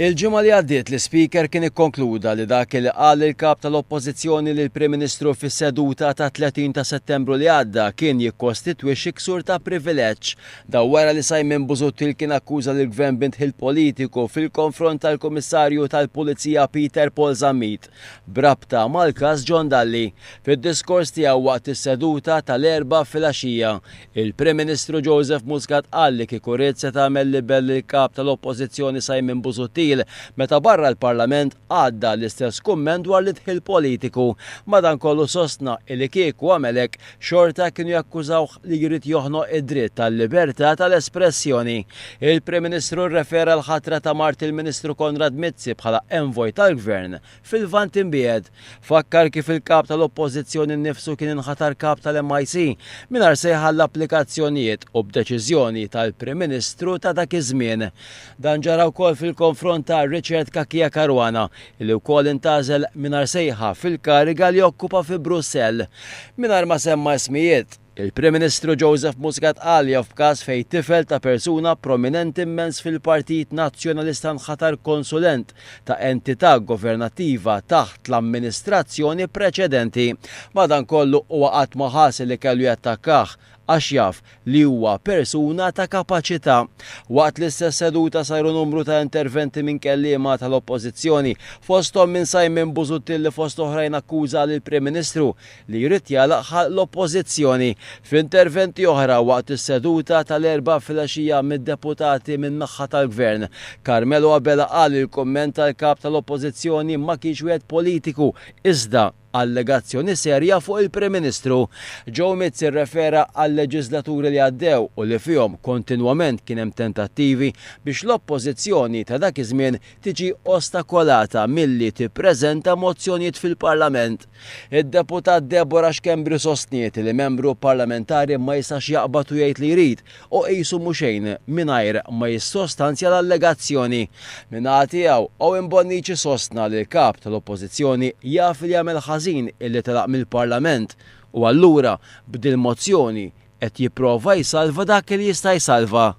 Il-ġimgħa li għaddiet l-Ispeaker kien ikkonkluda li dak li qal il-Kap tal-Oppożizzjoni lill-Prim Ministru fis-seduta tat-30 ta' Settembru li għadda kien jikkostitwixxi ksur ta' privileġġ. Dan wara li Simon Busuttil kien akkuża lill-Gvern b'indħil politiku fil-konfront tal-Kummissarju tal-Pulizija Peter Paul Zammit b'rabta mal-każ John Dalli. Fid-diskors tiegħu waqt is-seduta tal-Erbgħa filgħaxija, Il-Prim Ministru Joseph Muscat qal li kieku ried seta' għamel libel lill-Kap tal-Oppożizzjoni Simon Busuttil meta barra l-Parlament għadda l-istess kumment dwar l-indħil politiku. Madankollu sostna illi kieku għamel hekk xorta kienu jakkużawh li jrid joħnoq id-dritt għal-libertà tal-espressjoni. Il-Prim Ministru rrefera l-ħatra ta' mart il-Ministru Konrad Mizzi bħala envoy tal-Gvern fil-Lvant Imbiegħed. Fakkar kif il-Kap tal-Oppożizzjoni nnifsu kien inħatar Kap tal-MIC mingħajr sejħa għall-applikazzjonijiet u b'deċiżjoni tal-Prim Ministru ta' dak iż-żmien. Dan ġara wkoll fil-konfront ta' Richard Cachia Caruana li wkoll intgħażel mingħajr sejħa fil-kariga li okkupa fi Brussell. Mingħajr ma semma ismijiet. Il-Prim Ministru Joseph Muscat qal jaf b'każ fejn tifel ta' persuna prominenti immens fil-Partit Nazzjonalista nħatar konsulent ta' entità governattiva taħt l-amministrazzjoni preċedenti. Madankollu huwa qatt ma ħass li kellu jattakkah għax jaf li huwa persuna ta' kapaċità. Waqt l-istess seduta saru numru ta' interventi minn kelliema tal-Oppożizzjoni, fosthom minn Simon Busuttil li fost oħrajn akkuża lill-Prim Ministru li jrid jagħlaq ħalq l-Oppożizzjoni. F'interventi oħra waqt is-seduta tal-Erbgħa filgħaxija mid-deputati min-naħha tal-Gvern, Carmelo Abela qal li l-kumment tal-Kap tal-Oppożizzjoni ma kienx wieħed politiku iżda allegazzjoni serja fuq il-Prim Ministru. Joe Mizzi rrefera għal-leġiżlaturi li għaddew u li fihom kontinwament kien hemm tentattivi biex l-Oppożizzjoni ta' dak iż-żmien tiġi ostakolata milli tippreżenta mozzjonijiet fil-Parlament. Id-Deputat Deborah Schembri sostniet li membru parlamentari ma jistax jaqbad u jgħid li jrid u qisu mhu xejn mingħajr ma jissostanzja l-allegazzjoni. Min-naħa tiegħu, Owen Bonnici sostna li l-Kap tal-Oppożizzjoni jaf li għamel ħażin illi telaq mill-Parlament u allura b'dil-mozzjoni qed jipprova jsalva dak li jista' jsalva.